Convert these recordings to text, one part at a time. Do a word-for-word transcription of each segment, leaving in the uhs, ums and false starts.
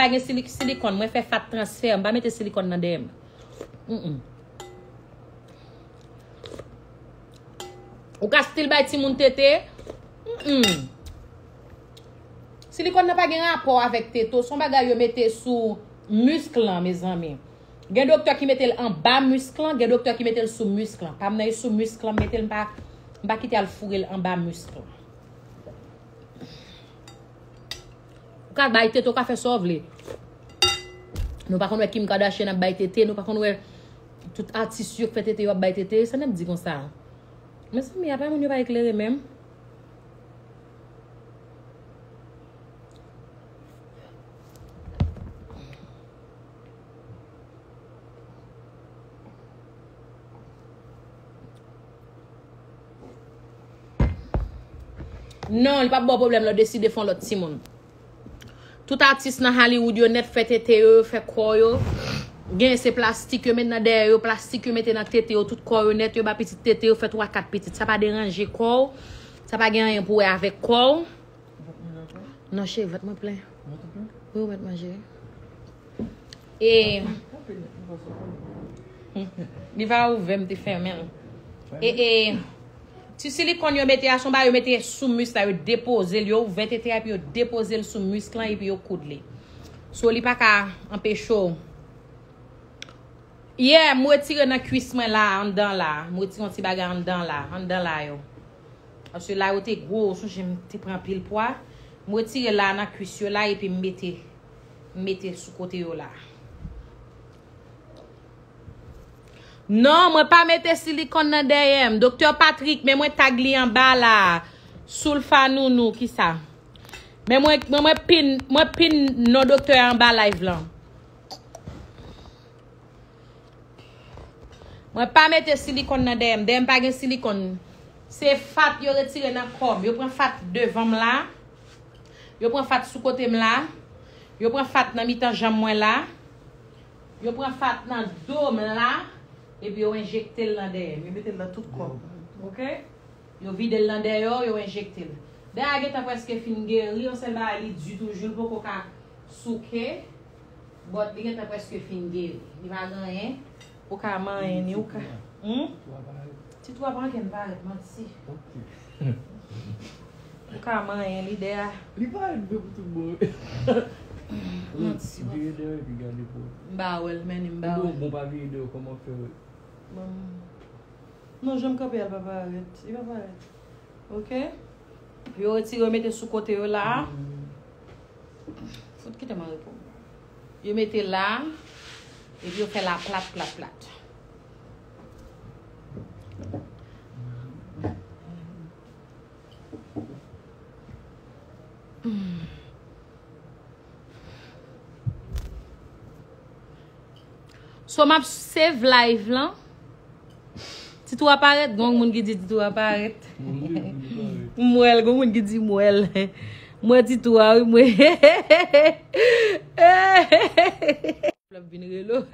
Pa gen sili- silikòn, mwen fè fat transfè, m pa mete silikòn nan dèyè m. Mm-mm. Ou ka still bay timoun tete. Mm-mm. Silikòn nan pa gen rapò avèk tete w, se yon bagay yo mete sou misk lan, mezanmi. Gen doktè ki mete l anba misk lan, gen doktè ki mete l sou misk lan. Pa m nan e sou misk lan, m mete l, m pa, m pa kite al foure l anba misk lan. Ou ka bay tete, ou ka fè sa w vle. Nou pa konn wè Kim Kardashian ap bay tete, nou pa konn wè tout atis yo k fè tete yo ap bay tete. Sa n ap di konsa? Mezanmi, apa moun yo pa eklere menm? Non, li p ap ba w pwoblèm lè w deside fè yon lòt timoun. Tout atis nan Hollywood yo nèt fè tete yo, yo fè kò yo. Gen se plastik yo met nan dèyè yo, plastik yo mete nan tete yo, tout kò yo nèt, yo ba pitit tete yo, fè twa kat pitit. Sa pa deranje kò w, sa pa gen anyen pou wè avèk kò w. Non, cheri, vant mwen plen. Wi, ou mèt manje. E li pa ouvè, m te fèmen l. E, e ti silikòn yo mete a, se yon bagay yo mete sou misk la, yo depoze l, yo ouvè tete a, epi yo depoze l sou misk lan, epi yo koud li. So, li pa ka anpeche w. Yeah, m retire nan kwis mwen la, anndan la. M retire yon ti bagay anndan la, anndan la yo. Paske la yo te gwo, ou sonje m te pran anpil pwa. M retire la nan kwis yo la, epi m mete, m mete sou kote yo la. Non, mwen pa mete silikòn nan dèyè m. Doktè Patrick, men mwen tag li anba la. Soulfa Nounou, kisa? Men mwen, mwen, mwen pin, mwen pin non doktè a anba live lan. Mwen pa mete silikòn nan dèyè m. Dèyè m pa gen silikòn. Se fat yo retire nan kò m. Yo pran fat devan m la. Yo pran fat sou kote m la. Yo pran fat nan mitan janm mwen la. Yo pran fat nan do m la. Epi yo enjekte l nan dèyè m. Yo mete l nan tout kò m. Oke? Yo vide l nan dèyè w, yo enjekte l. Dèyè a gentan prèske fin geri, yon sèl bagay li di toujou, l poko ka souke, but li gentan prèske fin geri. Li pa gen anyen, ou ka manyen ni, ou ka. Hmm? Ti twou a pa ankenn parèt, manti. Ou ka manyen li dèyè a. Li parèt vre pou tout bon. Manti, wap. Vire dèyè epi gade pou. M pa wè l, men m pa wè l. Bon, pa vire dèyè, kòman fè wè? Bon. Non, jan m kanpe a, l pa parèt. Li pa parèt. Oke? Yo retire, yo mete sou kote yo la. Fout kite m an repo. Yo mete la. Epi yo fè la plat, plat, plat. So, m ap save live lan. Ti twou a parèt, gon moun ki di ti twou a parèt. M wè l, gon moun ki di m wè l. M wè ti twou a, wi, m wè. L ap vin rele w.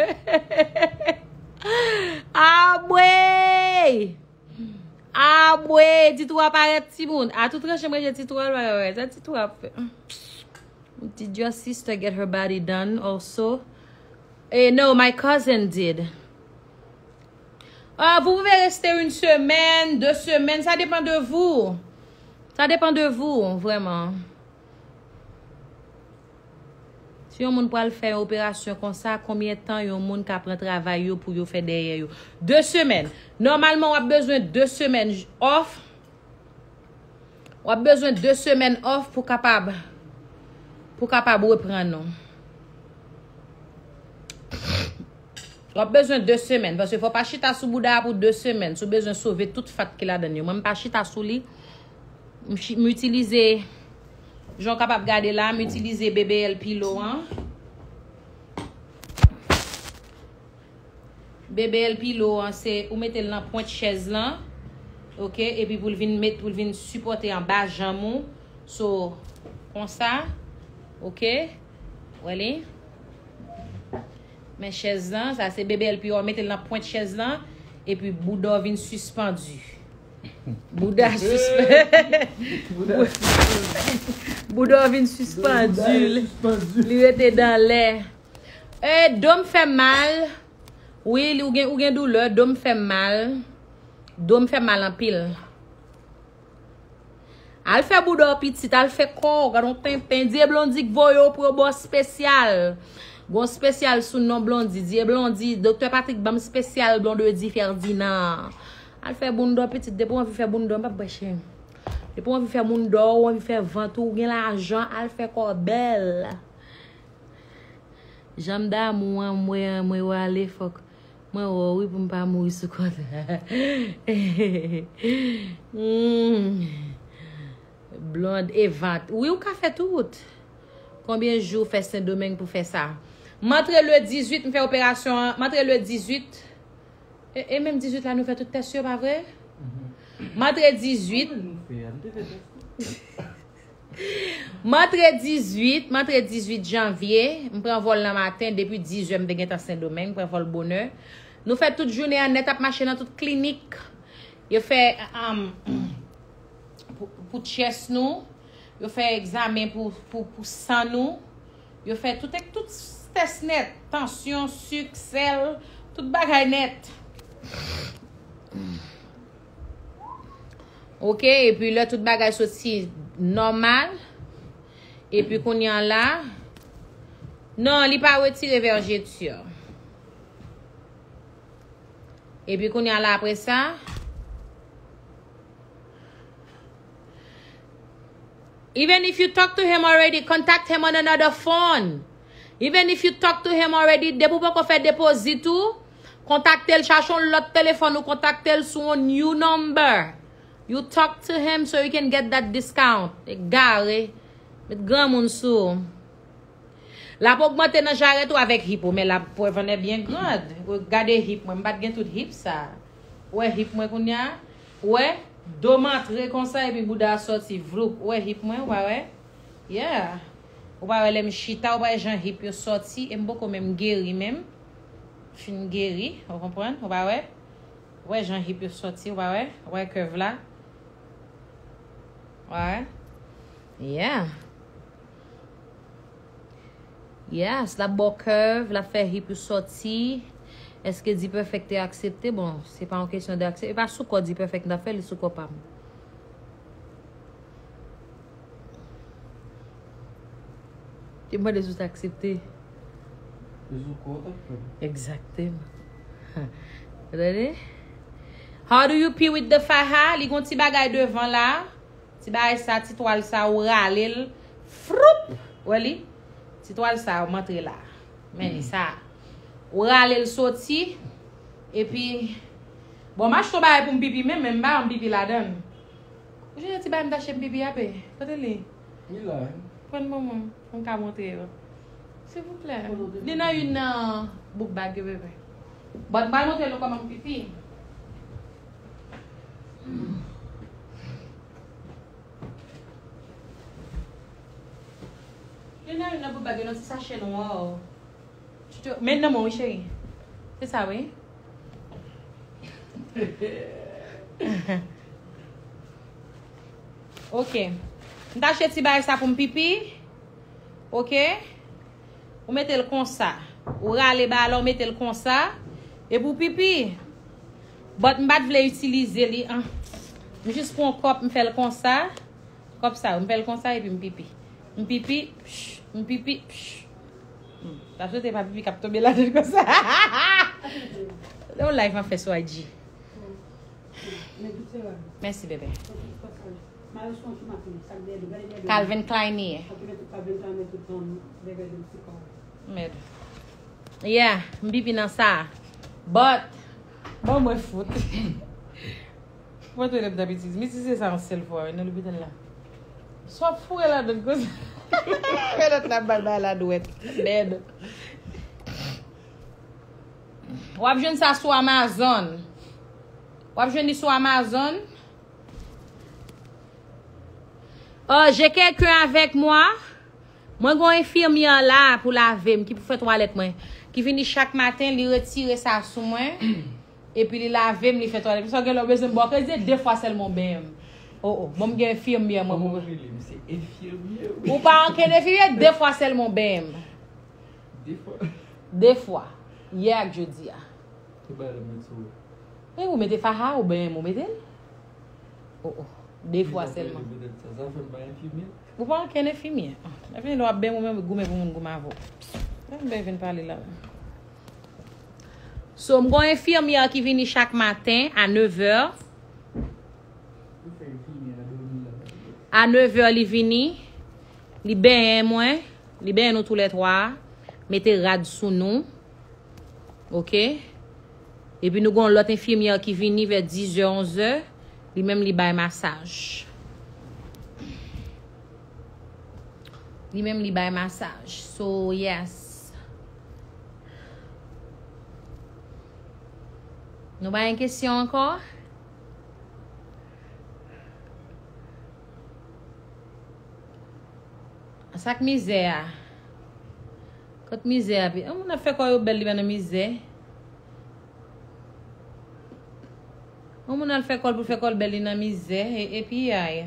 Abwe! Abwe! Ti twou a parèt, timoun. A, tout ranche m rete ti twou a, l pa ka parèt. Sa ti twou a ap fè? Did your sister get her body done also? Eh, no, my cousin did. Ah, vous pouvez rester une semaine, deux semaines, ça dépend de vous. Ça dépend de vous, vraiment. Si yon moun pral fè yon operasyon konsa, konbyen tan yon moun ka pran travay yo pou yo fè dèyè yo? De semèn. Nòmalman, w ap bezwen de semèn off. W ap bezwen de semèn off pou kapab, pou kapab reprann ou. W ap bezwen de semèn, paske fò w pa chita sou bouda a pou de semèn. Si w bezwen sove tout fat ki ladan l yo. Mwen, m pa chita sou li. M chi-, m itilize, jan w kapab gade la, m itilize B B L pillow an. B B L pillow an, se ou mete l nan pwent chèz lan, oke, epi pou l vin met, pou l vin sipòte anba janm ou. So, konsa, oke, wè li. Men chèz lan, sa se B B L pillow, ou mete l nan pwent chèz lan, epi bouda w vin sispann. Bouda sispann. Bouda sispann. Bouda w vin sispandu. Li rete dan lè. E, do m fè mal. Wi, ou gen, ou gen doulè. Do m fè mal. Do m fè mal anpil. Al fè bouda w pitit, al fè kò w, gad on tenten. Dye Blondy k voye w pou yo ba w spesyal. Gon spesyal sou non Blondy. Dye Blondy, Doktè Patrick ban m spesyal Blondedy Ferdinand. Al fè bounda w pitit, depi w anvi fè bounda w, m p ap bwè chen. Depi w anvi fè bounda w, w anvi fè vant ou, w gen lajan, al fè kò w bèl. Jan m damou an, mwen, mwen wale fòk mwen wè w wi pou m pa mouri sou kontra. Hmm. Blonde e vant. Wi, ou ka fè tout. Konbyen jou w fè Sendomeng pou fè sa? M antre le dizuit, m fè operasyon an. M antre le dizuit. E, e menm dizuit la, nou fè tout tès yo, pa vre? M antre dizuit. M antre dizuit, m antre dizuit janvye. M pran vòl nan maten, depi diz è m te gentan Sendomeng, m pran vòl bonè. Nou fè tout jounen an nèt ap mache nan tout klinik. Yo fè, um, pou, pou chest nou, yo fè egzamen pou, pou, pou san nou, yo fè tout, tout tès nèt, tansyon, sik, sèl, tout bagay nèt. Ok, epi lè tout bagay soti nòmal, epi kounye a la, non, li pa retire vèjeti a. Epi kounye a la apre sa, even if you talk to him already, contact him on another phone. Even if you talk to him already, depi w poko fè depozit ou, kontakte l, chache yon lòt telefòn ou kontakte l sou yon new number. You talk to him so you can get that discount. Egare. Met granmoun sou ou. L ap ogmante nan jarèt ou avèk hip ou, men l ap pwevene byen grand. Ou gade hip mwen, m pa t gen tout hip sa. Ou wè hip mwen kounye a? Ou wè? Do m antre konsa epi bouda a sòti, vloup. Ou wè hip mwen, ou pa wè? Yeah. Ou pa wè lè m chita, ou pa wè jan hip yo sòti, e m poko menm geri menm. Fin geri, ou konprann? Ou pa wè? Ou wè jan hip yo sòti, ou pa wè? Ou wè curve la? Ou pa wè? Yeah. Yes, l ap ba w curve, l ap fè hip ou sòti. Èske D-Perfect te aksepte? Bon, se pa yon kesyon de aksepte. E pa sou kò D-Perfect m t ap fè, li sou kò pa m. Te mande si w t aksepte. Li sou kò w t ap fè. Egzakteman. Ou tande? How do you pee with the faja? Li gon ti bagay devan la. Ti bagay sa, ti twal sa, ou rale l. Froup! Wè li? Ti twal sa, ou antre la. Men li sa. Ou rale l soti. Epi, bon, m achte yon bagay pou m pipi menm, men m pa janm pipi ladan l. Ou jwenn yon ti bagay m t achte m pipi a pe? Kote li? Li la. Pran ban mwen, pou m ka montre yo. Silvouplè. Li nan youn nan book bag yo, bebe. But m pral montre nou kòman m pipi. Li nan youn nan book bag yo, nan ti sachè nwa. Chouchou, men nan men w wi, cheri. Se sa, wi. Ok. M t achte ti bagay sa pou m pipi. Ok. Ou mete l konsa. Ou rale bagay la, ou mete l konsa. Epi w pipi. But m pa t vle itilize li, an. M jis pran yon kòp, m fè l konsa. Kòb sa yo, m fè l konsa epi m pipi. M pipi, psh, m pipi, psh. Hmm. Sa swete pa pipi k ap tonbe ladan l konsa. Se yon live m ap fè sou I G. Mèsi, bebe. Calvin Klein ye. Mèd. Yeah, m pipi nan sa. But, bon, mwen fout. Mwen tou lè m t ap itilize. M itilize sa yon sèl fwa, wi, nan lopital la. Sa w ap foure ladan l konsa. Wè lòt la bal bay la dwèt. Dead. W ap jwenn sa sou Amazon. W ap jwenn li sou Amazon. Oh, j'ai quelqu'un avec moi. Mwen gen yon enfimyè la pou lave m, ki pou fè twalèt mwen. Ki vini chak maten, li retire sa sou mwen. Epi li lave m, li fè twalèt. Sa gen lè w bezwen m ba w kredi, de fwa sèlman w benyen m. Oh, oh. Bon, m gen enfimyè mwen. Kòman w rele m? Se enfimyè, wi. Ou pa ankenn enfimyè, de fwa sèlman w benyen m. De fwa. De fwa. Yè ak jodi a. Ki bagay la mwen sou. E ou mete faha ou benyen m, ou mete l? Oh, oh. De fwa sèlman. Sa, sa fè m pa enfimyè. Ou pa ankenn enfimyè. Enfimyè, lè w ap benyen m, ou menm goumen pou moun goumen avè w. Lè m benyen vin pale la. So, m gon enfimyè ki vini chak maten a nevè. A nevè li vini, li benyen mwen, li benyen nou toulètwa, mete rad sou nou. Oke? Epi nou gon lòt enfimyè ki vini vè dizè, onzè, li menm li bay masaj. Li menm li bay masaj. So, yes. Nou pa gen kesyon ankò? Sa k mizè a? Kot mizè a? Yon moun ap fè kò yo bèl li pa nan mizè. Yon moun al fè kò l pou fè kò l bèl li nan mizè. E, epi ay.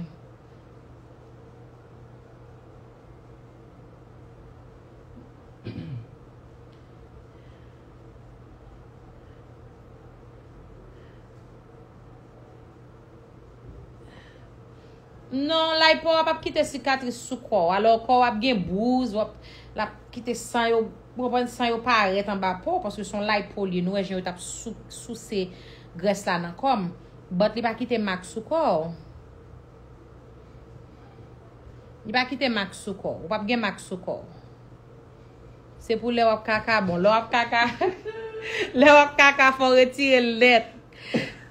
Non, lay po a p ap kite sikatris sou kò w. Alò, kò w ap gen bouz, w ap, l ap kite san yo, w konprann, san yo parèt anba po, paske se yon lay po li ye. Nou wè jan yo t ap sou, souse grès la nan kò m. But li pa kite mak sou kò w. Li pa kite mak sou kò w. Ou p ap gen mak sou kò w. Se pou lè w ap kaka bon. Lè w ap kaka, lè w ap kaka, fò w retire l nèt.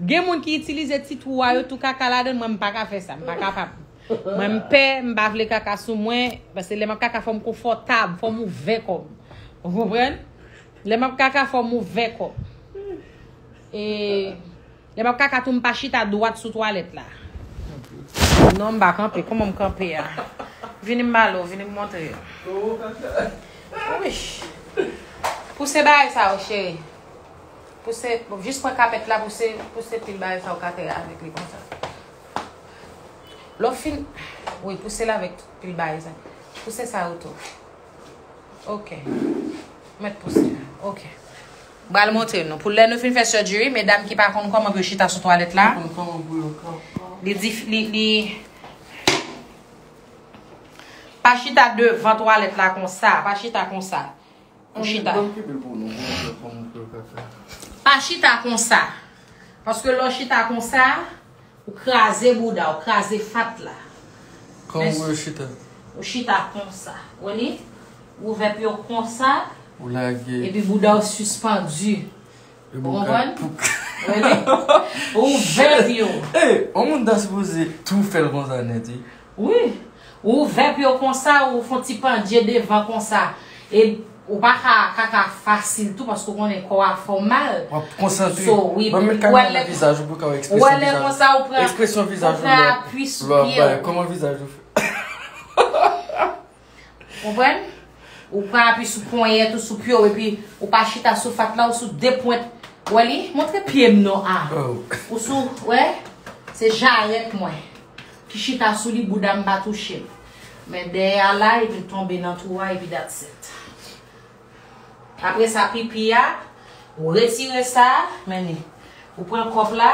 Gen moun ki itilize ti twou a yo tou kaka ladan l, mwen m pa ka fè sa, m pa kapab. Mwen m pè, m pa vle kaka sou mwen, paske lè m ap kaka fò m konfòtab, fò m ouvè kò m. Ou konprann? Lè m ap kaka fò m ouvè kò m. E lè m ap kaka tou m pa chita dwat sou twalèt la. Non, m pa kanpe, kòman m kanpe a? Vini m pale w, vini m montre w. Wi. Pouse bagay sa yo, cheri. Pouse, jis pran kapèt la, pouse, pouse pil bagay sa yo k atè a avèk li konsa. Lè w fin, wi, pouse l avèk tout pil bagay sa. Pouse sa yo tou. Ok. Mèt pouse la. Ok. M pral montre nou. Pou lè nou fin fè surgery, medam ki pa konn kòman pou yo chita sou twalèt la, li di, li, li, pa chita devan twalèt la konsa, pa chita konsa. Ou chita. Pa chita konsa. Paske lè w chita konsa, ou kraze bouda, ou kraze fat la. Kòman pou yo chita? Ou chita konsa. Ou li? Ou ouvè pye w konsa. Ou lage. Epi bouda w sispandi. Ou konprann? Ou li? Ou ouvè pye w. Ey, yon moun ta sipoze tou fè l konsa nèt, wi. Wi. Ou ouvè pye w konsa, ou fè yon ti pandye devan konsa. E ou pa ka kaka fasil tou, paske ou konnen kò a fè w mal. W ap konsantre. So, wi, ban m met kamera nan vizaj ou pou w ka wè ekspresyon vizaj ou. Ou wè lè konsa, ou pran, ekspresyon vizaj ou pran apui sou pye w. Kòman vizaj ou fè? Konprann? Ou pran apui sou ponyèt ou, sou pye w, epi ou pa chita sou fat la, ou sou de pwent. Wè li? Montre pye m non a. Ou sou, wè? Se jarèt mwen ki chita sou li, bouda m pa touche l. Men dèyè a la, epi l tonbe nan twou a, epi that's it. Apre sa, pipi a, ou retire sa, men li. Ou pran kòp la.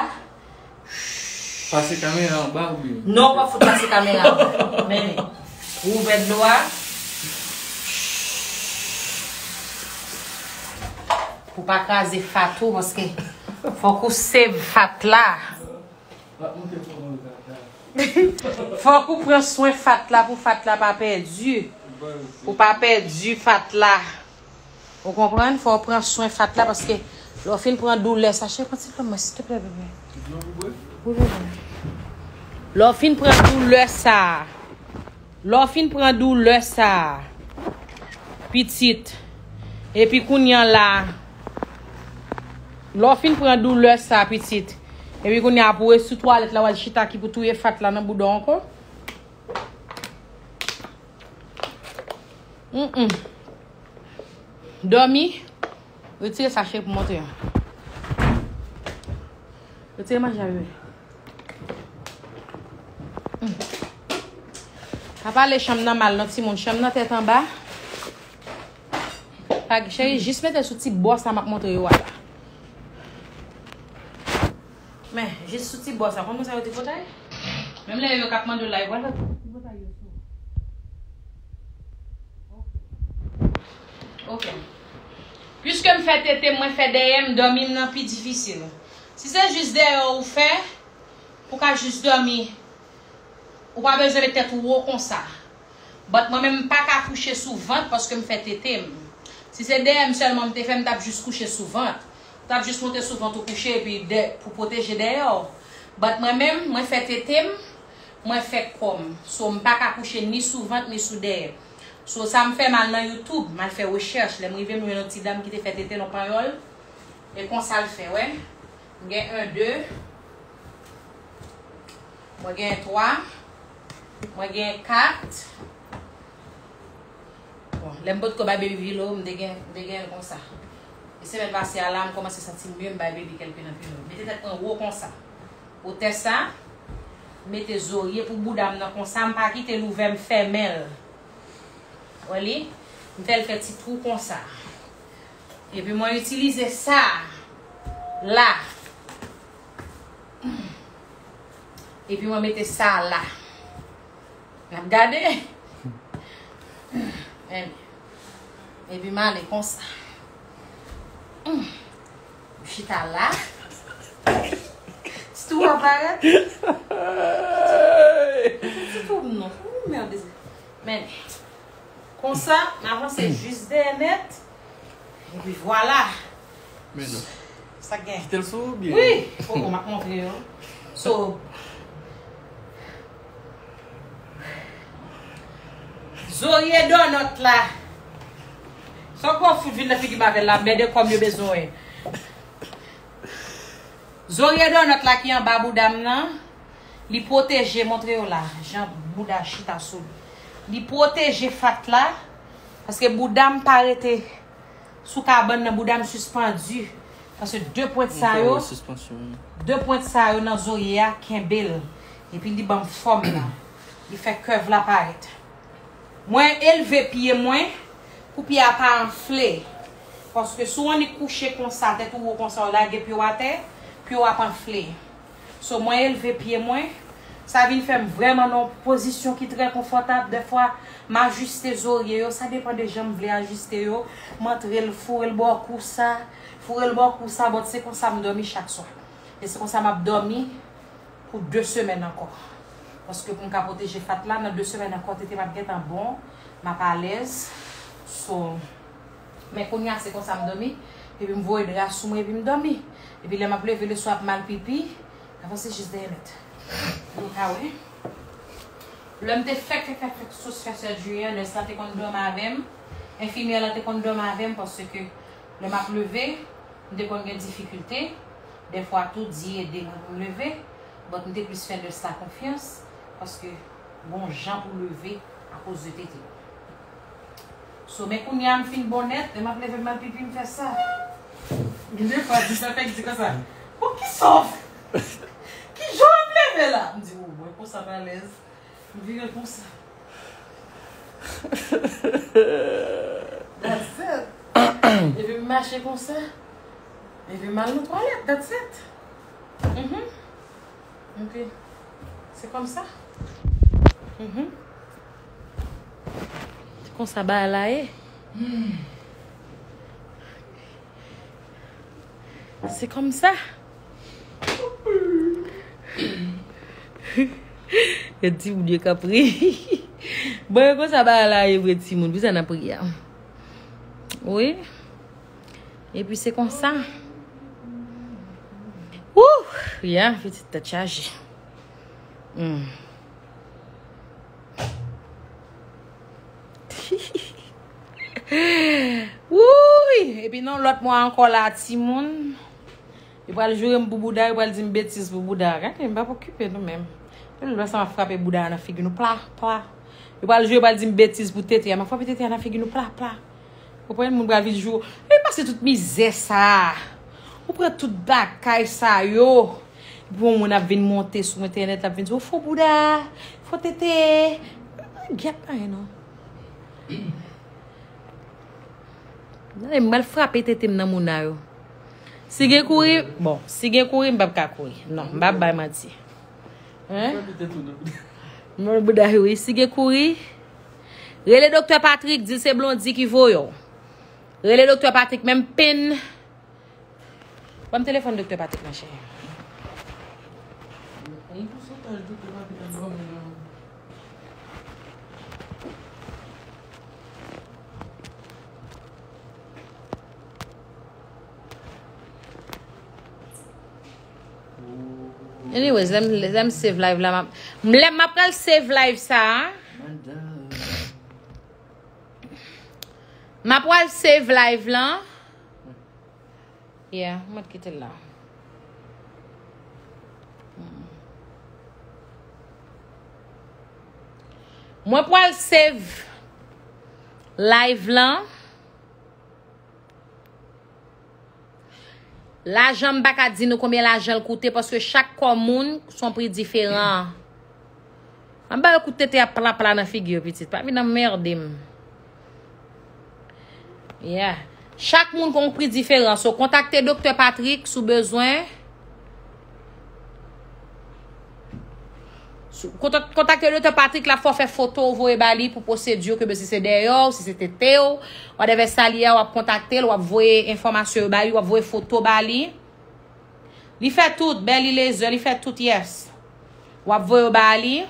Pase kamera anba oubyen? Non, pa fout pase kamera anba. Men li. Ou ouvè dlo a. Pou pa kraze fat ou, paske fòk ou save fat la. Fòk ou pran swen fat la pou fat la pa pèdi. Pou pa pèdi fat la. Ou konprann? Fò w pran swen fat la paske lè w fin pran doulè sa, cheri, pran ti dlo mwen, silteplè, bebe. Wi, bebe. Lè w fin pran doulè sa, lè w fin pran doulè sa, pitit, epi kounye a la, lè w fin pran doulè sa, pitit, epi kounye a pou w sou twalèt la, w al chita ki pou touye fat la nan bouda w ankò. Mm, mm. Dòmi. Retire sa, cheri, pou montre yo. Retire manje a, bebe. Pa pale chanm nan mal non timoun, chanm nan tèt anba. Pa, cheri, jis mete sou ti bò sa m ap montre yo a la. Men, jis sou ti bò sa, konn moun sa yo tripotay? Menm lè yo k ap mande w la, yo pral fè tripotay yo sou. Ok. Ok. Piske m fè tete, mwen fè dèyè m, dòmi m nan pi difisil. Si se jis dèyè ou fè, pou ka jis dòmi, ou pa bezwen met tèt ou wo konsa. But mwen menm, m pa ka kouche sou vant paske m fè tete m. Si se dèyè m sèlman m te fè, m t ap jis kouche sou vant. M t ap jis monte sou vant ou kouche epi dè, pou pwoteje dèyè w. But mwen menm, mwen fè tete m, mwen fè kò m. So, m pa ka kouche ni sou vant, ni sou dèyè. So, sa m fè, m al nan YouTube, m al fè rechèch. Lè m rive, m jwenn yon ti dam ki te fè tete l yon panyòl. E konsa l fè, wè. M gen en, de. Mwen gen twa. Mwen gen kat. Bon, lè m potko bay baby pilo, m te gen, m te gen l konsa. E semèn pase a la, m kòmanse santi m mye, m bay baby kèk pilo, pilo. Mete tèt mwen wo konsa. Wotè sa, m mete zorye pou bouda m nan konsa, m pa kite l ouvè, m fèmen l. Wè li? M fè l fè ti twou konsa. Epi mwen itilize sa la. Epi mwen mete sa la. N ap gade. Epi m ale konsa. M chita la. Ti twou a parèt. Ti twou m non. Ou mède. Men, konsa, m avanse jis dèyè nèt. Epi vwala. Men non. Sa k gen? Kite l sou ou byen? Wi. O, o, m ap montre yo. So, zorye donòt la. Sa w kwè w fout vin nan figi m avè l la, mède kòm yo bezwen. Zorye donòt la ki anba bouda m nan, li pwoteje, montre yo la, jan bouda chita sou li. Li pwoteje fat la, paske bouda m pa rete sou kabann nan, bouda m sispandi. Paske de pwent sa yo, de pwent sa yo nan zorye a kenbe l. Epi li ban m fòm nan. Li fè kèv la parèt. Mwen elve pye mwen pou pye a pa anfle. Paske si w annik kouche konsa, tèt ou wo konsa, w lage pye w atè, pye w ap anfle. So, mwen elve pye mwen. Sa vin fè m vrèman nan yon pozisyon ki trè konfòtab. Dèfwa, m ajiste zorye yo. Sa depann de jan m vle ajiste yo. M antre l, foure l bò kou sa. Foure l bò kou sa. But se konsa m dòmi chak swa. E se konsa m ap dòmi pou de semèn ankò. Paske pou m ka pwoteje fat la, nan de semèn ankò, tete m ap gentan bon, m ap alèz. So, men kounye a, se konsa m dòmi. Epi m voye dra sou mwen, epi m dòmi. Epi lè m ap leve leswa ap mal pipi, avanse jis dèyè nèt. Ou ka wè. Lè m te fèk, fèk, fèk, fèk sou fè surgery an, nès la te konn dòmi avè m. Enfimyè la te konn dòmi avè m, paske lè m ap leve, m te konn gen difikilte. Dèfwa tou, di ede mwen pou m leve, but m te plis fè nès la konfyans, paske gon jan pou leve akoz de tete. So, men kounye a m fin bon nèt, lè m ap leve m al pipi, m fè sa. Gen de fwa, di sa fèk di konsa, "Bon, ki sa w fè? Ki jan w ap leve la?" M di, "O, bon, e konsa m alèz." M vire konsa. That's it. Epi m mache konsa. Epi m al nan twalèt. That's it. Mhm. Ok. Se konsa. Mhm. Se konsa bagay la ye. Se konsa. Yo di moun yo k ap ri. Bon, e konsa bagay la ye vre, timoun. Poukisa n ap ri a? Wi. Epi se konsa. Wouh! Ya, pitit tèt chaje. Hmm. Wouy! Epi nan lòt mwa ankò la, timoun. Yo pral joure m pou bouda, yo pral di m betiz pou bouda. Gade, m p ap okipe nou menm. Lè sa m ap frape bouda a nan figi nou, pla, pla. Yo pral joure, yo pral di m betiz pou tete a. M ap frape tete a nan figi nou, pla, pla. Konprann? Moun pral vin joure. Epi pase tout mizè sa a. Ou pran tout bagay sa yo. Bon, moun ap vin monte sou entènèt, ap vin di, "O, fo bouda, fo tete." Gyèt anyen non. Tande, m pral frape tete m nan mouna yo. Si gen kouri, bon, si gen kouri, m p ap ka kouri. Non, m p ap bay manti. Hein? Mwen bouda wi, si gen kouri. Rele Doktè Patrick, di l se Blondy ki voye w. Rele Doktè Patrick, menm pen. Ban m telefòn Doktè Patrick, machè. Yon pousantaj Doktè Patrick ap ban mwen nan. Anyways, lè m, lè m save live la, m ap, lè m ap pral save live sa a. M ap pral save live lan. Yeah, mwen kite l la. Mm. Mwen pral save live lan. Lajan, m pa ka di nou konbyen lajan l koute, paske chak kò moun se yon pri diferan. Anba yo kout tete ap plapla nan figi yo, pitit. Pa vin anmède m. Yeah. Chak moun gon pri diferan. So, kontakte Doktè Patrick si w bezwen. Sou, kontak-, kontakte Doktè Patrick, l ap fè w fè foto, w voye ba li pou pwosedi yo, ke si se dèyè w, si se tete w, whatever sa li ye a, w ap kontakte l, w ap voye enfòmasyon yo ba li, w ap voye foto ba li. Li fè tout, bèl li lezè, li fè tout, yes. W ap voye yo ba li.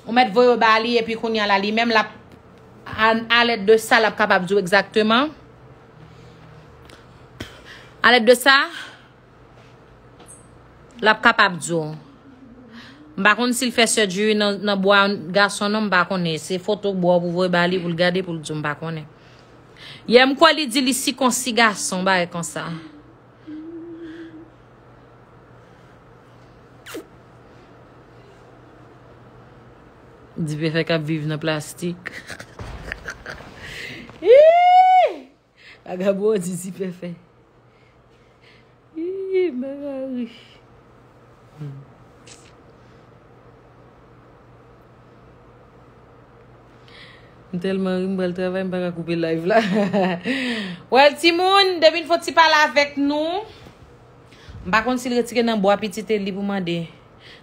Ou mèt voye yo ba li, epi kounye a la, li menm, l ap, a, alèd de sa, l ap kapab di w egzakteman. Alèd de sa, l ap kapab di w. M pa konn si l fè surgery nan, nan bwa gason non, m pa konnen. Se foto bwa w pou voye ba li pou l gade, pou l di w, m pa konnen. Yè, m kwè li di li sikonsi gason, bagay konsa. Dipèfè k ap viv nan plastik. Ih! Vagabon di Dipèfè. Ih, Mari. M tèlman ri, m pral travay, m pa ka koupe live la. Well, timoun, depi n fè yon ti pale avèk nou. M pa konn si l retire nan bwa pitit li pou mande.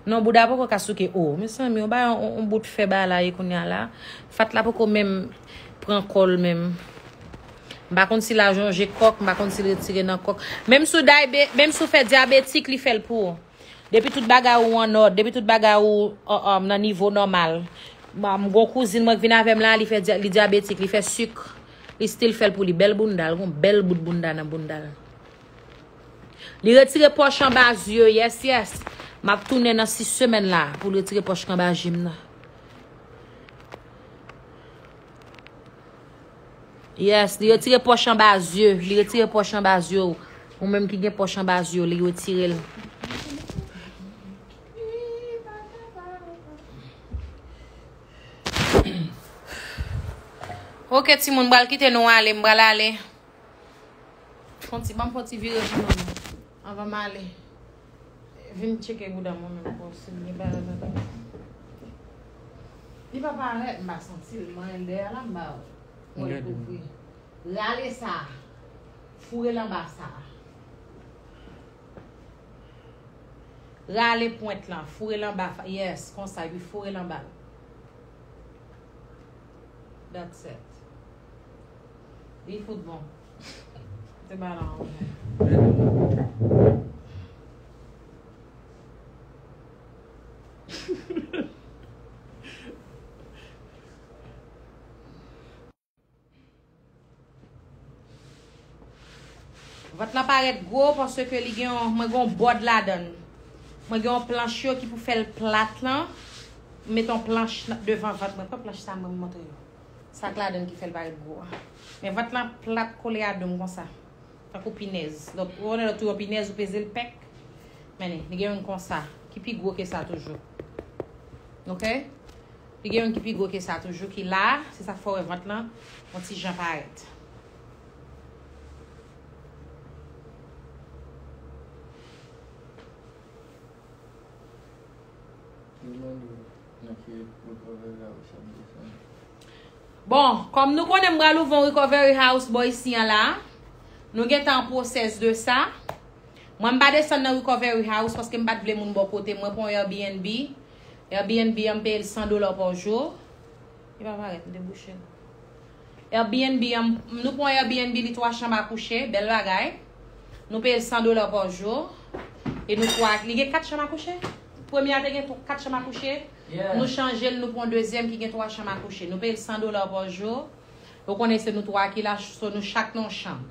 Non, bouda poko ka souke. O, mezanmi, yon bagay, yon, yon bout fè bagay la ye kounye a la. Fat la poko menm pran kò l menm. M pa konn si l al jonje kòk, m pa konn si l retire nan kòk. Menm si w daybe-, menm si w fè dyabetik, li fè l pou ou. Depi tout bagay ou an òd, depi tout bagay ou, o, o, nan nivo nòmal. M, m gon kouzin mwen k vin avè m la, li fè dya-, li dyabetik, li fè sik, li still fè l pou li. Bèl bounda l, gon bèl bout bounda nan bounda l. Li retire pòch anba zye, yes, yes. M ap tounen nan sis semèn la pou l retire pòch k anba je m nan. Yes, li retire pòch anba zye, li retire pòch anba zye w. Ou menm ki gen pòch anba zye w, li retire l. Ok, timoun, m pral kite nou ale, m pral ale. Fon ti, ban m fon ti vire pou nou. Anvan m ale. Vin tcheke bouda mwen menm pou si l gen bagay ladan. Li pa parèt, m pa santi l, m anyen dèyè la, m pa wè l kouvri. Rale sa. Foure l anba sa. Rale pwent lan, foure l anba, fa-, yes, konsa, epi foure l anba. That's it. Li fout bon. Se pa la. Vant lan parèt gwo paske li gen yon, mwen gen yon bòd ladan l. Mwen gen yon planch yo ki pou fè l plat lan. M met yon planch nan, devan vant mwen. Pran planch sa mwen montre yo. Sa k ladan l ki fè l parèt gwo a. Men vant lan plat kole a do m konsa. Tankou pinèz. Donk, ou konnen lè w touye yon pinèz, ou peze l pèk. Men li, li gen youn konsa, ki pi gwo ke sa toujou. Ok? Li gen youn ki pi gwo ke sa toujou, ki la, se sa k fè w wè vant lan yon ti jan parèt. Bon, kòm nou konnen m pral ouvè yon recovery house bò isi an la, nou gentan an pwosès de sa. Mwen, m pa desann nan recovery house paske m pa t vle moun bò kote m. Mwen pran yon Airbnb. Airbnb an, m peye l san dola pa jou. Li pa parèt, m te bouche l. Airbnb an, nou pran Airbnb, li twa chanm a kouche, bèl bagay. Nou peye l san dola pa jou. E nou twa, li gen kat chanm a kouche? Premye a te gen tw-, kat chanm a kouche. Yeah. Nou chanje l, nou pran dezyèm ki gen twa chanm a kouche. Nou peye l san dola pa jou. Ou konnen se nou twa ki la, so nou chak nan yon chanm.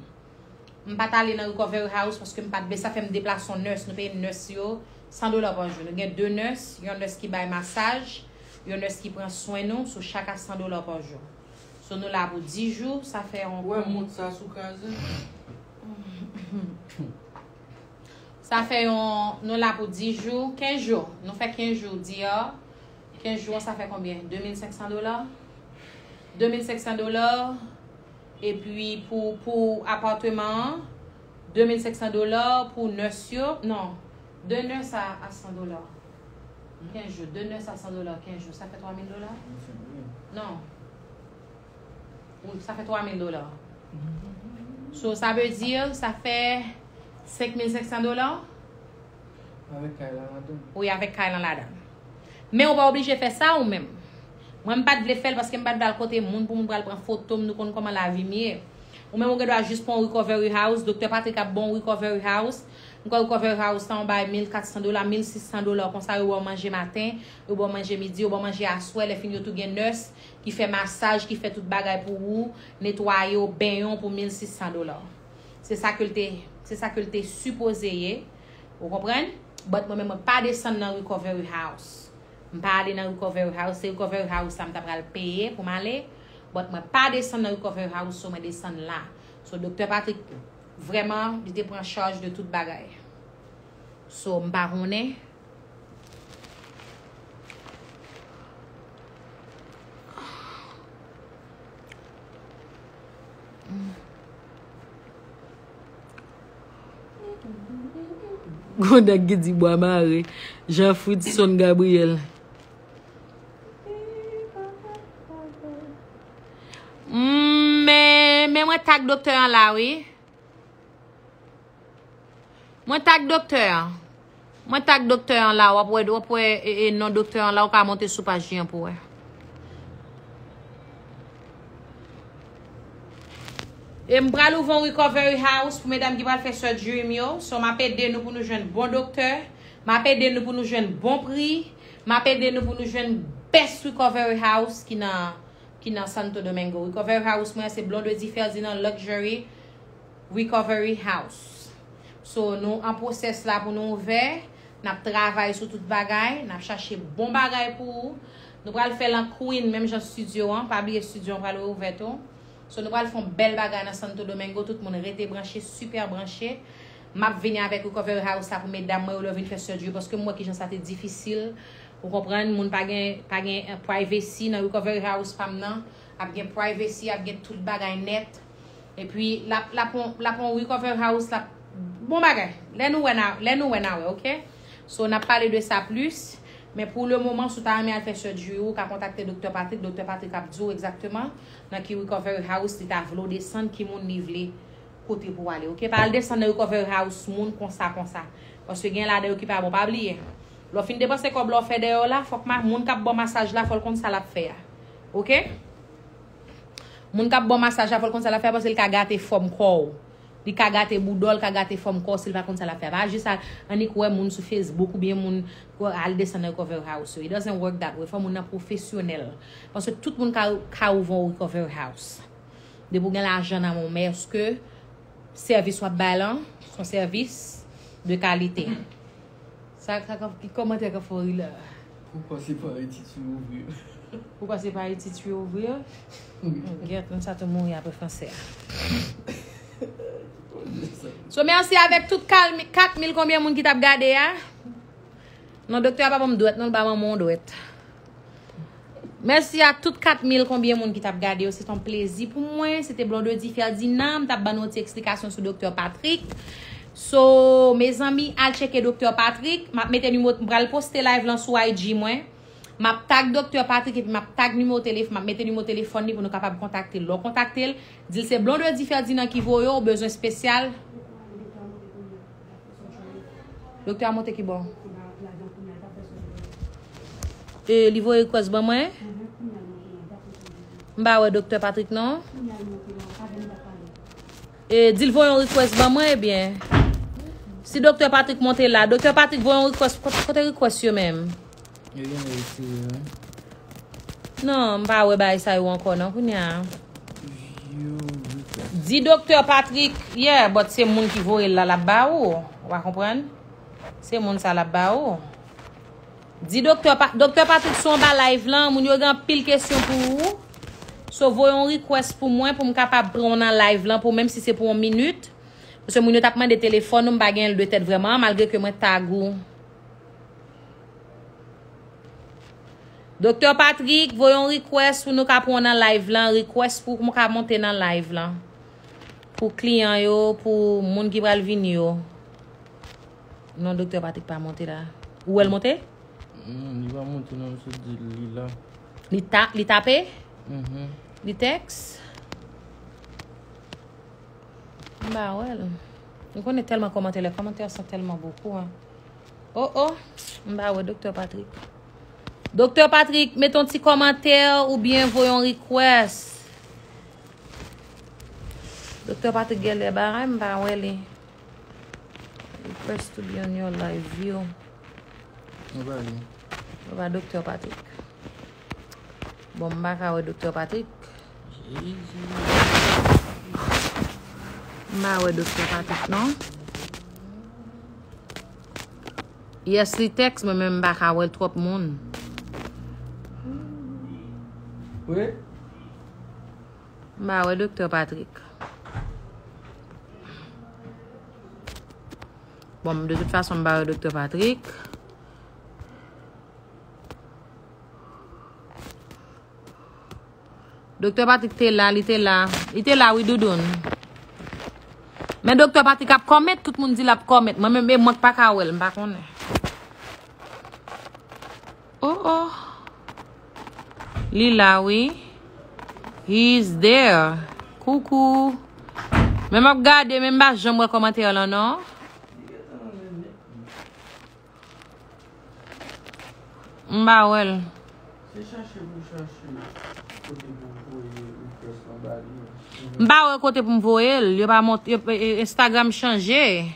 M pa t ale nan recovery house paske m pa t vle sa fè m deplase yon nurse. Nou peye nurse yo san dola pa jou. Nou gen de nurse, yon nurse ki bay masaj, yon nurse ki pran swen nou, so chak a san dola pa jou. So nou la pou dis jou, sa fè yon Ou wè mont sa sou kraze? Sa fè yon, nou la pou dis jou, kenz jou. Nou fè kenz jou deyò. Kenz jou an, sa fè konbyen? De mil senk san dola? De mil senk san dola. Epi pou, pou apatman an, de mil senk san dola. Pou nurse yo, non. De nurse a, a san dola. Kenz jou, de nurse a san dola, kenz jou. Sa fè twa mil dola? Non. Ou, sa fè twa mil dola. So, sa vle di, sa fè senk mil senk san dola? Avèk kay la ladan. Wi, avèk kay lan ladan. Men ou pa oblije fè sa ou menm. Mwen, m pa t vle fè l paske m pa t vle al kote moun pou moun pral pran foto m, nou konn kòman lavi m ye. Ou menm, ou gen dwa jis pran yon recovery house, Doktè Patrick ap ba w yon recovery house. M kwè recovery house la, ou bay mil kat san dola, mil sis san dola, konsa yo ba w manje maten, yo ba w manje midi, yo ba w manje aswè, lè fini yo tou gen nurse ki fè masaj, ki fè tout bagay pou ou, netwaye w, benyen w pou mil sis san dola. Se sa ke l te, se sa ke l te sipoze ye. Ou konprann? But mwen menm, mwen pa desann nan recovery house. M pa ale nan recovery house. Se recovery house sa m ta pral peye pou m ale. But mwen pa desann nan recovery house, so mwen desann la. So, Doktè Patrick, vrèman, li te pran chaj de tout bagay. So, m pa konnen. Gon nèg ki di bwa mare, Jean Fritson Gabriel. Mm, men, men mwen tag doktè an la, wi. Mwen tag doktè an. Mwen tag doktè an la, w ap wè, w ap wè, e, e, non doktè an la, ou ka monte sou paj li an pou wè. E m pral ouvè yon recovery house pou medam ki pral fè surgery m yo. So, m ap ede nou pou nou jwenn bon doktè. M ap ede nou pou nou jwenn bon pri. M ap ede nou pou nou jwenn best recovery house ki nan, ki nan Santo Domingo. Recovery house mwen se Blondedy Ferdinand Luxury Recovery House. So, nou an pwosès la pou nou ouvè. N ap travay sou tout bagay. N ap chache bon bagay pou ou. Nou pral fè l an Queen, menm jan studio an. Pa bliye studio an pral ouvè tou. So, nou pral fè yon bèl bagay nan Santo Domingo. Tout moun rete branche, super branche. M ap vini avèk recovery house la pou medam mwen yo lè yo vin fè surgery, paske m wè kijan sa te difisil. Ou konprann, moun pa gen, pa gen, eh, privacy nan recovery house pa m nan. Ap gen privacy, ap gen tout bagay nèt. Epi, l ap, l ap on, l ap on recovery house, l ap bon bagay. Lè nou wè n a, lè nou wè n a wè, oke? So, n ap pale de sa plis. Men pou le moman, si w ta renmen al fè surgery, ou ka kontakte Doktè Patrick. Doktè Patrick ap di w egzakteman nan ki recovery house li ta vle w desann, ki moun li vle kote pou w ale, oke? Pa al desann nan recovery house moun konsa, konsa. Paske gen ladan yo ki pa bon. Pa bliye, lè w fin depanse kòb la w fè dèyè w la, fòk ma-, moun k ap ba w masaj la, fò l konn sa l ap fè a. Oke? Moun k ap ba w masaj la, fò l konn sa l ap fè a, paske l ka gate fòm kò w. Li ka gate bouda w, l ka gate fòm kò w si l pa konn sa l ap fè a. Pa jis al annik wè moun sou Facebook oubyen moun al desann nan recovery house yo. It doesn't work that way. Fò moun nan pwofesyonèl. Paske tout moun ka, ka ouvè yon recovery house. Depi w gen lajan nan men w, men èske sèvis w ap bay lan se yon sèvis de kalite? Sa, sa, sa, ki kòmantè k ap fè w ri la? Poukwa se pa Etiti ouvri? Poukwa se pa Etiti ouvri? Wi. Gèt, moun sa tou mouri apre fransè a. So, mèsi avèk tout kat mil konbyen moun ki t ap gade a. Non, doktè a pa ban m dwèt, non, l ba manman w dwèt. Mèsi a tout kat mil konbyen moun ki t ap gade yo. Se t on plezi pou mwen. Se te Blondedy Ferdinand. M t ap ban nou yon ti eksplikasyon sou Doktè Patrick. So, mezanmi, al tcheke Doktè Patrick. M ap mete nimewo, m pral poste live lan sou I G mwen. M ap tag Doktè Patrick epi m ap tag nimewo telefòn, m ap mete nimewo telefòn li pou nou kapab kontakte l. Lè w kontakte l, di l se Blondedy Ferdinand ki voye w, ou bezwen espesyal. Doktè a monte ki bò? E li voye request ban mwen? M pa wè Doktè Patrick non. E di l voye yon request ban mwen, ebyen. Si Doktè Patrick monte la, Doktè Patrick voye yon request, kote, kote request yo menm? Yo vin retire, wi. Non, m pa wè bagay sa yo ankò non kounye a. Yo retire. Di Doktè Patrick, yeah, but se moun ki voye l la, l ap ba ou. Ou pa konprann? Se moun sa l ap ba ou. Di Doktè Pa-, Doktè Patrick sou anba live lan, moun yo gen anpil kesyon pou ou. So, voye yon request pou mwen, pou m kapab pran w nan live lan, pou menm si se pou yon minit. Paske moun yo t ap mande telefòn ou, m pa gen l de tèt vrèman, malgre ke mwen tag ou. Doktè Patrick, voye yon request pou nou ka pran w nan live lan, request pou m ka monte nan live lan. Pou kliyan yo, pou moun ki pral vini yo. Non, Doktè Patrick pa monte la. Ou wè l monte? Non, li pa monte non, m sot di li la. Li ta-, li tape? Mhm. Li tèks? M pa wè l. M konnen tèlman kòmantè, les commentaires sont tellement beaucoup, hein. Oh, oh, m pa wè Doktè Patrick. Doktè Patrick, mete yon ti kòmantè oubyen voye yon request. Doktè Patrick genlè bagay, m pa wè li. Request to be on your live view. Mwen pa li. Mwen pa Doktè Patrick. Bon, m pa ka wè Doktè Patrick. Jezi. M pa wè Doktè Patrick, non. Yes, li tèks mwen, men m pa ka wè l, twòp moun. Wi. M pa wè Doktè Patrick. Bon, de tout fason, m pa wè Doktè Patrick. Doktè Patrick te la, li te la. Li te la, wi, Doudoun. Men Doktè Patrick ap kòmèt, tout moun di l ap kòmèt. Mwen menm, e mwen k pa ka wè l, m pa konnen. Oh, oh. Li la, wi. He is there. Coucou. Men m ap gade, men m pa janm wè kòmantè lan, non. M pa wè l. Se chache pou chache kote pou voye request lan ba li. M pa wè kote pou m voye l. Yo pa mont-, yo, e, e, Instagram chanje.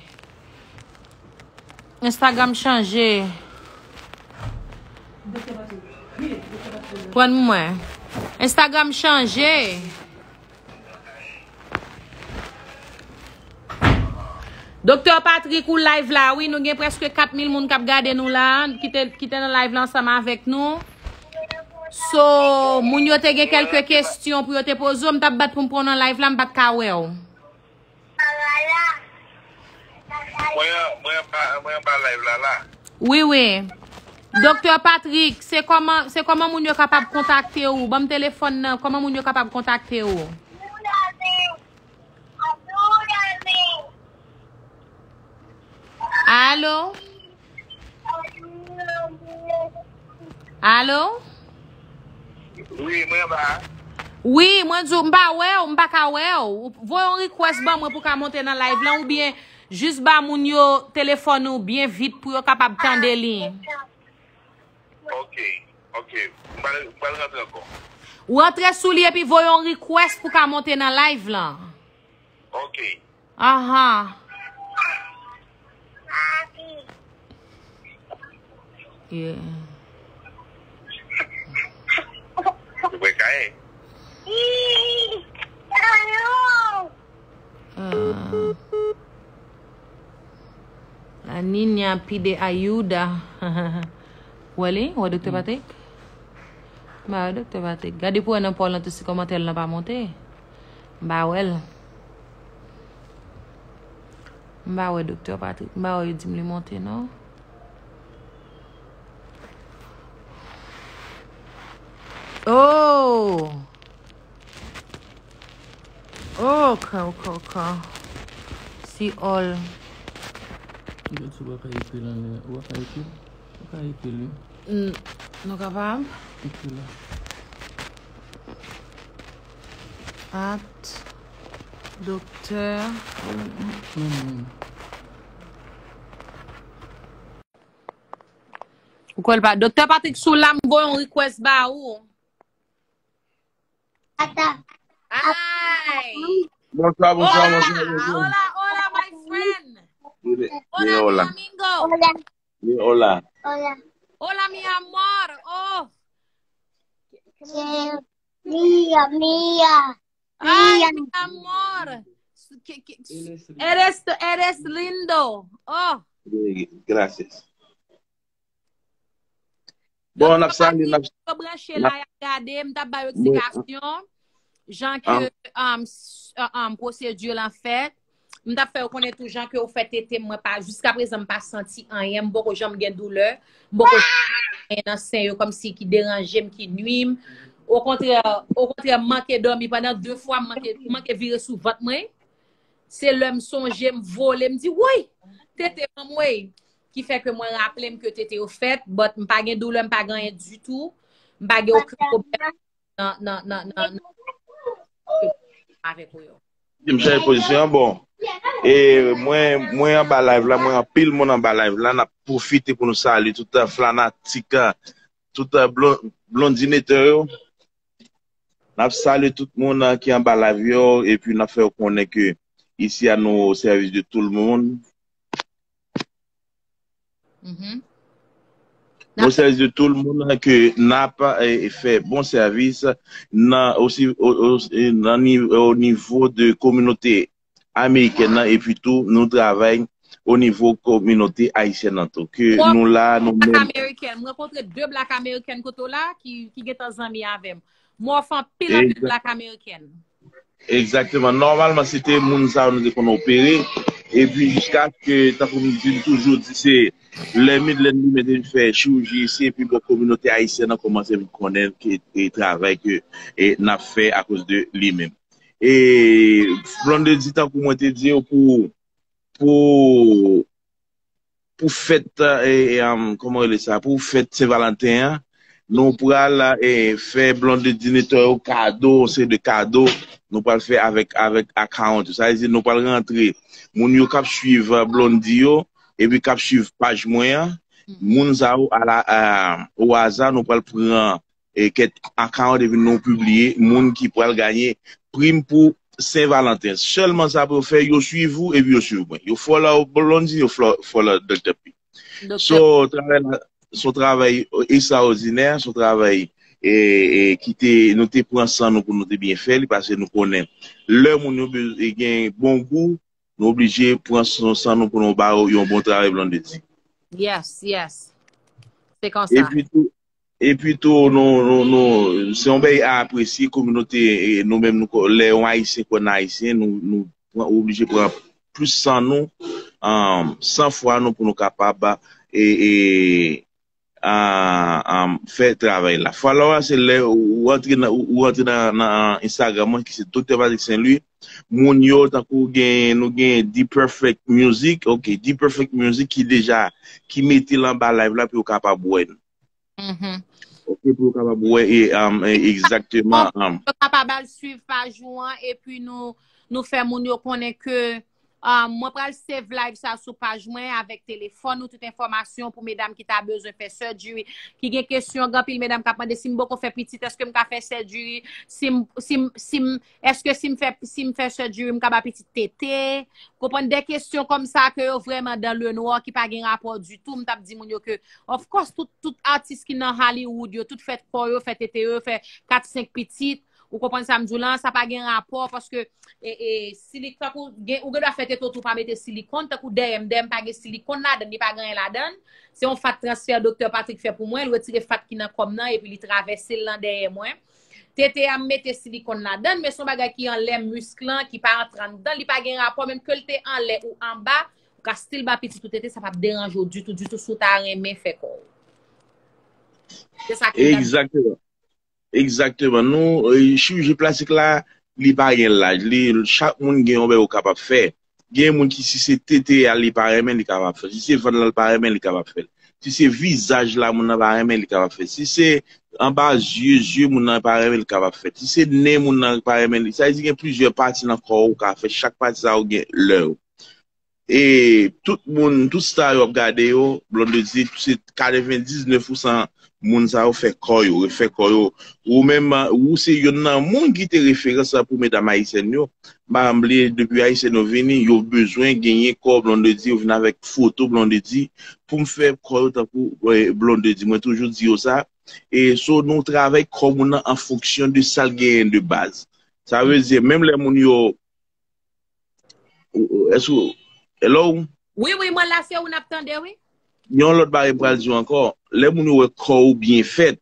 Instagram chanje. Pran mwen. Instagram chanje. Doktè Patrick, ou live la, wi, nou gen prèske kat mil moun k ap gade nou la, ki te, ki te nan live la ansanm avèk nou. So, moun yo te gen kèlke kesyon pou yo te poze w, m t ap bat pou m pran w nan live la, m pa t ka wè w. Mwen, mwen anba, mwen anba live la, la. Wi, wi. Doktè Patrick, se kòman, se kòman moun yo kapab kontakte ou? Ban m telefòn nan, kòman moun yo kapab kontakte ou? Alo? Alo? Wi, mwen anba. Wi, mwen di w, m pa wè w, m pa ka wè w. Voye yon request ban mwen pou ka monte nan live lan, oubyen jis ba moun yo telefòn ou byen vit pou yo kapab tande li. Ok, ok. M pral, m pral rantre ankò. Ou rantre sou li epi voye yon request pou ka monte nan live lan. Ok. Ahan. Yeah. Ou bwè kayen? Ah. La niña pide ayuda. Wè li? Wè Doktè Patrick? M pa wè Doktè Patrick. Gade pou wè nan pa w lan tou si kòmantè l lan pa monte. M pa wè l. M pa wè Doktè Patrick. M pa wè yo di m li monte non. Oh! Oh, ok, ok, ok. See all. Yo di w pa ka ekri l anlè. Ou pa ka ekri l? Ou ka ekri l, wi. Mm. Nou kapab? At doktè. Ou kwè l pa? Doktè Patrick, sou la, m voye yon request ba ou. Ay! Bonswa, bonswa, bonswa, bonswa. Hola, hola, my friend. Dile, Hola, dile mi hola. Amigo. Dile hola. Hola, mi amor. Oh. Mía, mía. Ay, mi amor. Que- que- Eres, eres lindo. Oh. Gracias. Bon, n ap salye, n ap Yo branche la, y ap gade, m t ap ba yo eksplikasyon. Jan ke um, s- uh, um, pwosedi lan fèt. M t ap fè yo konnen tou jan ke yo fè tete mwen pa jiska prezan m pa santi anyen, m poko janm gen doulè, m poko janm gen anyen nan sen yo kòmsi ki deranje m, ki nwi m. Okontrè, okontrè, m manke dòmi pandan de fwa, m manke, m manke vire sou vant mwen. Se lè m sonje, m vole, m di, woy, tete m anmwey. Ki fè ke mwen raple m ke tete yo fèt, but m pa gen doulè, m pa gen anyen ditou. M pa gen okenn pwoblèm nan, nan, nan, nan, nan, avèk ou yo. M chanje pozisyon an, bon. E mwen, mwen anba live la, mwen anpil moun anba live la, n ap pwofite pou nou salye tout fanatik, tout blon- blondinatè yo. N ap salye tout moun ki anba live yo, epi n ap fè yo konnen ke isi a nou o sèvis de tout moun. Mhm. Bon sèvis de tout moun ke n ap eh, fè bon sèvis nan osi o- o- nan ni- o nivo de kominote amerikèn nan epi tou nou travay o nivo kominote ayisyèn nan tou ke Bon, nou la nou Black menm American. M rankontre de Black American kote w la ki, ki gentan zanmi avè m. M ofè anpil anpil Exact. Black American. Egzakteman. Nòmalman, se te moun sa yo nou te konn opere. Epi jiskaske, tankou m di, m toujou di, se lè Midland li menm te fè chiriji isi, epi bon, kominote ayisyèn nan kòmanse vin konnen ke e travay ke e n ap fè akoz de li menm. E Blondedy, tankou mwen te di yo, pou, pou pou fèt, e, e, um, kòman rele sa, pou fèt Sen Valanten an, nou pral e, fè Blondedy netòye yo kado, yon seri de kado, nou pral fè avèk, avèk account. Sa vle di nou pral rantre moun yo k ap swiv Blondedy yo, epi k ap swiv paj mwen an, moun sa yo ala, a, o aza, nou pral pran e, kèk account epi nou pibliye moun ki pral genyen prim pou Sen Valanten. Sèlman sa pou yo fè, yo swiv ou epi yo swiv mwen. Yo follow Blondedy, yo flo- follow Doktè P. Doktè So, travay la, se yon travay ekstraòdinè, se yon travay e, e, ki te, nou te pran san nou pou nou te byen fè li, paske nou konnen lè moun yo bez- e, gen bon gou, nou oblije pran san san nou pou nou ba yo yon bon travay Blondedy. Yes, yes. Se konsa. Epi tou, epi tou, nou, nou, nou, se yon bagay a apresye kominote, e, nou menm, nou, ko- lè yon Ayisyen kwè nan Ayisyen, nou, nou pran- oblije pran plis san nou, um, san fwa nou pou nou kapab e, e, a, a, fè travay la. Follow a, se lè ou antre nan, ou antre nan, nan Instagram mwen, ki se Doktè Patrick Saint Louis. Moun yo, tankou gen, nou gen The Perfect Music. Ok, The Perfect Music ki deja, ki mete l anba live la pou yo kapab wè nou. Mhm. Ok, pou yo kapab wè, e, um, e, egzakteman. Um, Yo kapab al swiv paj ou an, epi nou, nou fè moun yo konnen ke um, mwen pral save live sa sou paj mwen avèk telefòn ou tout enfòmasyon pou medam ki ta bezwen fè surgery, ki gen kesyon, gen anpil medam k ap mande si m poko fè pitit, èske m ka fè surgery, si m, si m, si m, èske si m fè, si m fè surgery, m ka ba pitit tete, konprann de kesyon kòmsa ke yo vrèman dans le noir, ki pa gen rapò ditou, m t ap di moun yo ke, of course, tout, tout atis ki nan Hollywood yo, tout fè kò yo, fè tete yo, fè kat senk pitit, ou konprann sa m di w lan, sa pa gen rapò, paske e, e, silik, tankou gen, ou gen dwa fè tete w tou pa mete silikòn, tankou dèyè m, dèyè m pa gen silikòn ladan l, li pa gen anyen ladan l. Se yon fat transfè Doktè Patrick fè pou mwen, l retire fat ki nan kò m nan epi li travèse l nan dèyè mwen. Tete a m mete silikòn ladan l, men se yon bagay ki anlè misk lan, ki pa antre anndan, li pa gen rapò, menm ke l te anlè ou anba, ou ka still ba pitit ou tete, sa p ap deranje w ditou, ditou si w ta renmen fè kò w. Se sa ki Egzakteman. Egzakteman. Nou, e, chiriji plastik la, li pa gen laj. Li, chak moun gen yon bagay ou kapab fè. Gen moun ki, si se tete a, li pa renmen, li kapab fè. Si se vant lan, li pa renmen, li kapab fè. Si se vizaj la moun nan pa renmen, li kapab fè. Si se anba zye, zye moun nan pa renmen, li kapab fè. Si se nen moun nan pa renmen, li, sa vle di gen plizyè pati nan kò ou ka fè. Chak pati sa yo gen lè yo. E tout moun, tout star yo ap gade yo, Blondedy, se katrevendiznèf pousan moun sa yo fè kò yo, refè kò yo. Ou menm, ou se youn nan moun ki te referans la pou medam ayisyèn yo. M pa bliye, depi ayisyèn yo vini, yo bezwen genyen kò Blondedy, yo vin avèk foto Blondedy pou m fè kò yo tankou, eh, Blondedy. Mwen toujou di yo sa. E so nou travay kò moun nan an fonksyon de sa l genyen de baz. Sa vle di, menm lè moun yo, ou- ou- èske ou- hello? Wi, wi, mwen la, se ou n ap tande, wi. Yon lòt bagay m pral di w ankò. Lè moun yo wè kò ou byen fèt,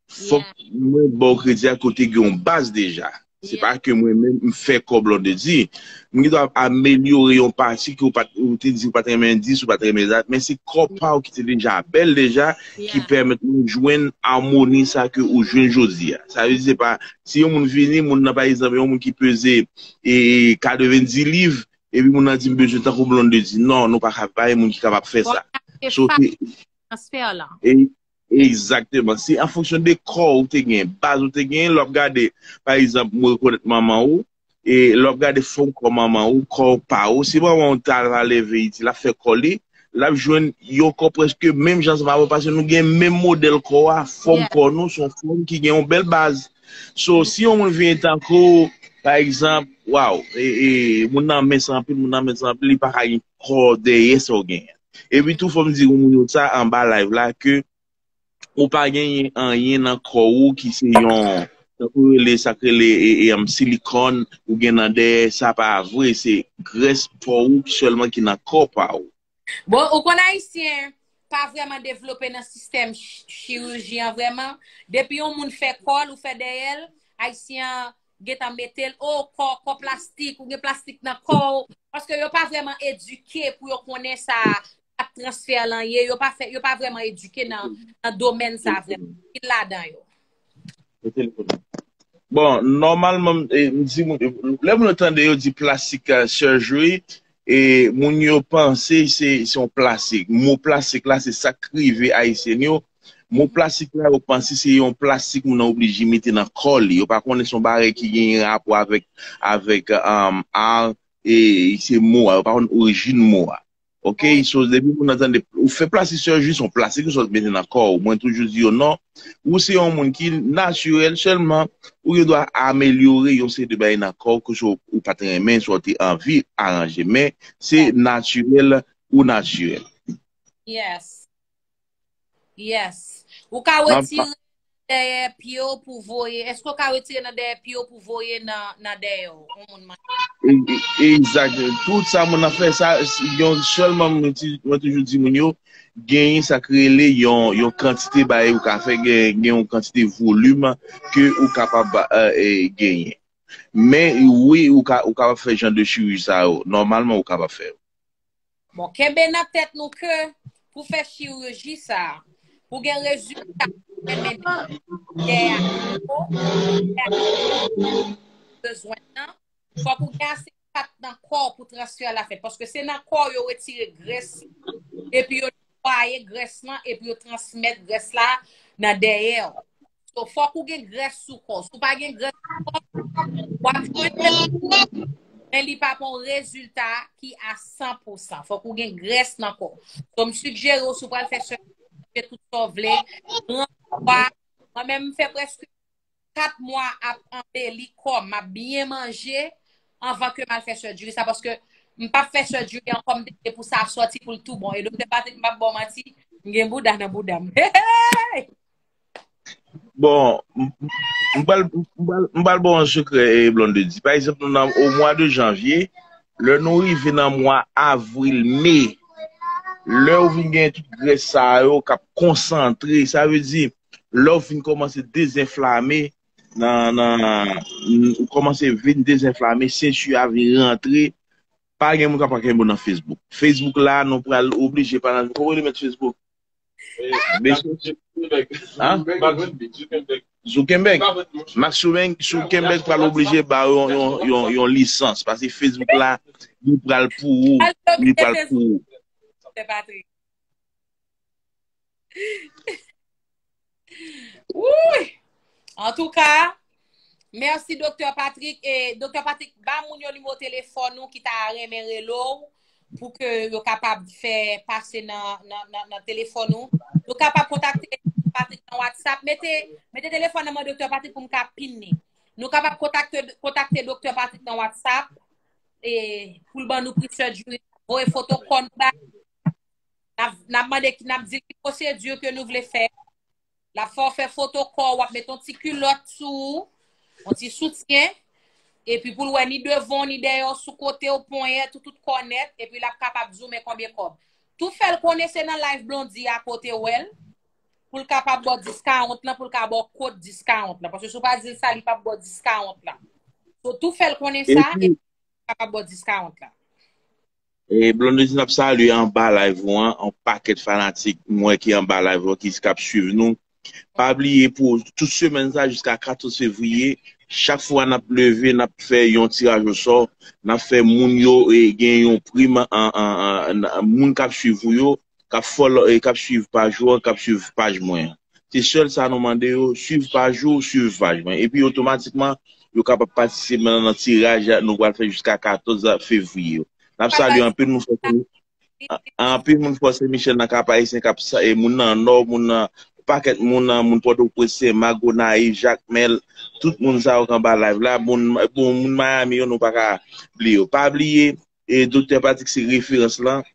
fòk mwen ba w kredi a kote gen yon baz deja. Se pa ke mwen menm m fè kò Blondedy. M gen dwa amelyore yon pati ke ou pa t, ou te di ou pa t renmen di, ou pa t renmen dat, men se kò pa w ki te deja bèl deja ki pèmèt ou jwenn amoni sa ke ou jwenn jodi a. Sa vle di se pa, si yon moun vini, moun nan pa egzanp, yon moun ki peze e katrevenndis liv, epi moun nan di m bezwen tankou Blondedy. Non, nou pa ka bay moun ki kapab fè sa. So, se transfè lan. E- Egzakteman. Se an fonksyon de kò ou te gen, baz ou te gen, lè w ap gade, pa egzanp, mwen rekonèt manman ou, e lè w ap gade fòm kò manman ou, kò pa ou, si manman ou ta va leve iti, l ap fè kò li, l ap jwenn yon kò prèske menm jan ansanm avè w, paske nou gen menm modèl kò a, fòm kò nou, se yon fòm ki gen yon bèl baz. So, si yon moun vini tankou, pa egzanp, waw, e, e, moun nan mens anpil, moun nan mens anpil, li pa ka gen kò dèyè sa w genyen. Epi tou, fò m di moun yo sa anba live la, ke ou pa genyen anyen nan kò ou ki se yon, tankou yo rele sa k rele e, e, em, silikòn, ou gen nan dèyè, sa pa vre, se grès pa w sèlman ki nan kò pa ou. Bon, ou konn ayisyen pa vrèman devlope nan sistèm ch- chiriji an vrèman. Depi yon moun fè kò l ou fè dèyè l, ayisyen an gentan mete l, o, kò, kò plastik, ou gen plastik nan kò w. Paske yo pa vrèman edike pou yo konnen sa ap transfè lan ye, yo pa fè, yo pa vrèman edike nan, nan domèn sa vrèman. Ki ladan yo. Bon, nòmalman, e, m di moun, lè moun yo tande yo di plastic, eh, surgery, e moun yo panse se, se yon plastik. Mo plastik la, se sa k rive ayisyen yo. Mo plastik la, yo panse se yon plastik moun nan oblije mete nan kò li. Yo pa konnen se yon bagay ki genyen rapò avèk, avèk, um, ar, e se mo a. Yo pa konn orijin mo a. Ok, so depi moun nan tande, ou fè plastik sirji, se yon plastik ou sot mete nan kò w. Mwen toujou di yo non. Ou se yon moun ki natirèl sèlman, ou gen dwa amelyore yon seri de bagay nan kò w ke si w pa t renmen, si w te anvi aranje. Men se natirèl ou natirèl. Yes. Yes. Ou ka retire dèyè pye w pou voye. Èske w ka retire nan dèyè pye w pou voye nan, nan dèyè w? Yon moun mande. E- e- Egzak. Tout sa moun nan fè, sa, yon sèlman mwen ti- mwen toujou di moun yo, genyen sa k rele yon, yon kantite bagay ou ka fè, gen, gen yon kantite volim ke ou kapab, eh, eh, genyen. Men, wi, ou ka, ou kapab fè jan de chiriji sa yo. Nòmalman, ou kapab fè yo. Bon, kenbe nan tèt nou ke pou fè chiriji sa, pou gen rezilta, pou gen men dèyè a, bezwen nan, fòk ou gen ase fat nan kò w pou transfè la fèt. Paske se nan kò w yo retire grès, epi yo netwaye grès lan, epi yo transmèt grès la nan dèyè w. So, fòk ou gen grès sou kò w. Si w pa gen grès sou kò w, w ap jwenn rezilta, men li p ap yon rezilta ki a san pou san. Fòk ou gen grès nan kò w. So, m sigjere w, si w pral fè sirji, fè tout sa w vle, pran pwa. Mwen menm, m fè prèske kat mwa ap anbeli kò m, m ap byen manje anvan ke m al fè sirji sa, paske m p ap fè sirji ankò, m te vle pou sa sòti pou l tou bon. E doktè Patrick, m p ap ba w manti, m gen bouda nan bouda m. Hey! Bon, m- m- m pral m pral- m pral ba w yon sekrè, eh, Blondedy. Pa egzanp, nou nan o mwa de janvye, lè nou rive nan mwa avril, me, lè ou vin gen tout grès sa yo k ap konsantre, sa vle di, lè ou fin kòmanse dezenflame, nan, nan, ou kòmanse vin dezenflame, senti a vin rantre, pa gen moun k ap kenbe w nan Facebook. Facebook la, nou pral oblije pa nan, kòman yo rele mèt Facebook? Mesye, hein? Zuckerberg. Mark Zuckerberg, Zuckerberg pral oblije ba yo yon, yon, yon, yon lisans, paske Facebook la, li pral pou ou, li pral pou ou. Wouy! Antouka, mèsi Doktè Patrick. E Doktè Patrick, ba moun yo nimewo telefòn ou ki ta renmen rele w pou ke yo kapab fè pase nan, nan, nan, nan telefòn ou. Nou kapab kontakte Patrick nan WhatsApp. Mete, mete telefòn nan men Doktè Patrick pou m ka pin li. Nou kapab kontakte, kontakte Doktè Patrick nan WhatsApp e pou l ban nou pri surgery. Voye foto kò nou ba. N ap, n ap mande, n ap di l ki pwosedi ke nou vle fè. L ap fè w fè foto kò w, w ap met yon ti kilòt sou ou, yon ti soutyen. Epi pou l wè ni devan w, ni dèyè w, sou kote w, ponyèt ou, tout kò nèt. Epi l ap kapab di w men konbyen kòb. Tou fè l konnen se nan live Blondy a kote w wè l. Pou l kapab ba w discount lan, pou l ka ba w kòd discount lan. Paske si w pa di l sa, li p ap ba w discount lan. So, tou fè l konnen sa, epi kapab ba w discount lan. E Blondedy, n ap salye anba live ou an, yon pakèt fanatik m wè ki anba live ou an ki k ap swiv nou. Pa bliye pou tout semèn sa jiska katòz fevriye, chak fwa n ap leve, n ap fè yon tiraj osò, n ap fè moun yo e, gen yon prim an, an, an, an moun k ap swiv ou yo, k ap follow, e k ap swiv paj ou an, k ap swiv paj mwen an. Se sèl sa nou mande yo, swiv paj ou, swiv paj mwen. Epi otomatikman, yo kapab patisipe nan, nan tiraj nou pral fè jiska katòz fevriye yo. N ap salye anpil moun fò Sen, anpil moun fò Sen Michel nan Kap Ayisyen k ap sa, e moun nan Nò, moun nan pakèt moun nan, moun Pòtoprens, Senmak, Gonayiv, Jakmèl, tout moun sa yo k anba live la, moun, bon, moun Miami yo, nou pa ka bliye yo. Pa bliye, e Doktè Patrick se referans lan.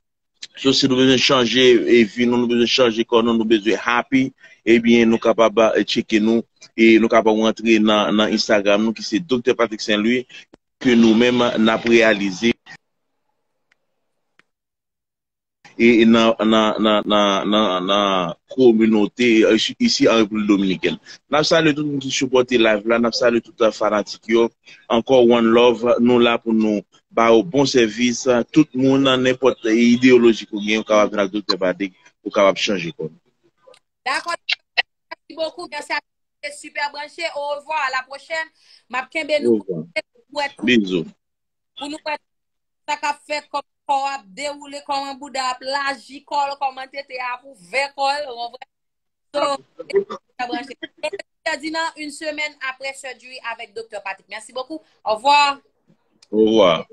So, si nou bezwen chanje e, vi nou, nou bezwen chanje kò nou, nou bezwen happy, ebyen, nou kapab e, tcheke nou e nou kapab rantre nan, nan Instagram nou ki se Doktè Patrick Saint Louis, ke nou menm n ap reyalize e nan, nan, nan, nan, nan, nan kominote e, isi an Repiblik Dominikèn. N ap salye tout moun ki sipòte live la, n ap salye tout fanatik yo. Ankò, one love, nou la pou nou ba yo bon sèvis. Tout moun, nenpòt ideyoloji ke w gen, ou kapab vin ak Doktè Patrick, ou kapab chanje kò nou. Dakò. Merci beaucoup. Merci à tous. Super branché. Au revoir. À la prochaine. M ap kenbe nou pou nou wè tout. Bizou. Pou nou wè sa k ap fèt, kòman kò a ap dewoule, kòman bouda a ap laji kò l, kòman tete a ap ouvè kò l, ou konprann? So, Ferdinand, une semaine après surgery avec Doktè Patrick. Merci beaucoup. Au revoir. Au revoir.